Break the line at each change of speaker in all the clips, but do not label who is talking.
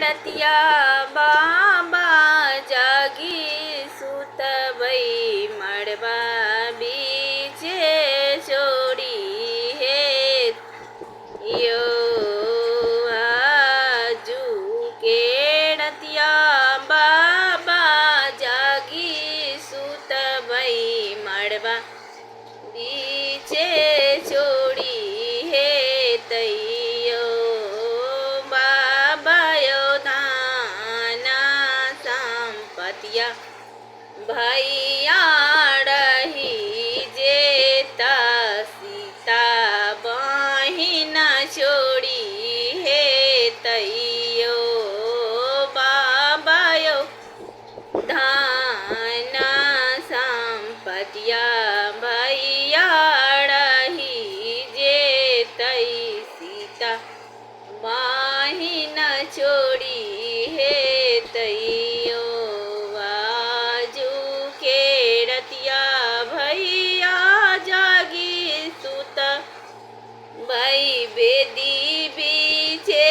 रतिया बाबा जागी सुतबै मड़बा बीचे चोरी हे यो। आजू के रतिया बाबा जागी सुतबै मड़बा बीचे चोरी हे तैयो। बाबा यो धाना संपतिया भैया रही जेता सीता बहिना छोड़ी हे तैयो। बाबा यो धाना संपतिया भैया रही जेतै सीता बहिना छोड़ी हे तैयो। आजू के रतिया भैया जागी सुत भई बेदी बीचे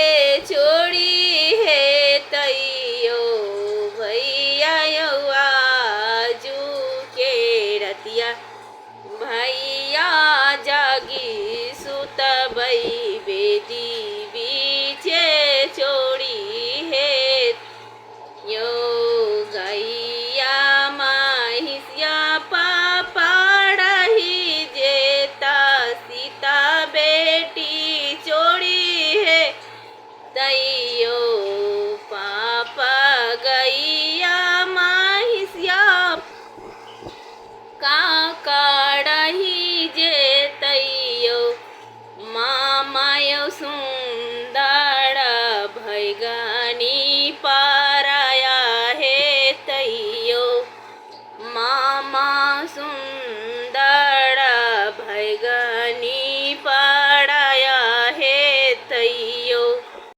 छोड़ी हे तैयो। भैया यौ आजू के रतिया भैया जागी सुतबै बेदी बीचे छोड़ी हे यो। गैया महिसिया पापा रही जेता सीता बेटी चोरी हे तैयो। पापा गैया महिसिया काका रही जे तैयो। मामा यौ सुन्दर भैगनी पाराया हे तैयो। मामा सुन्दर भैगनी पाराया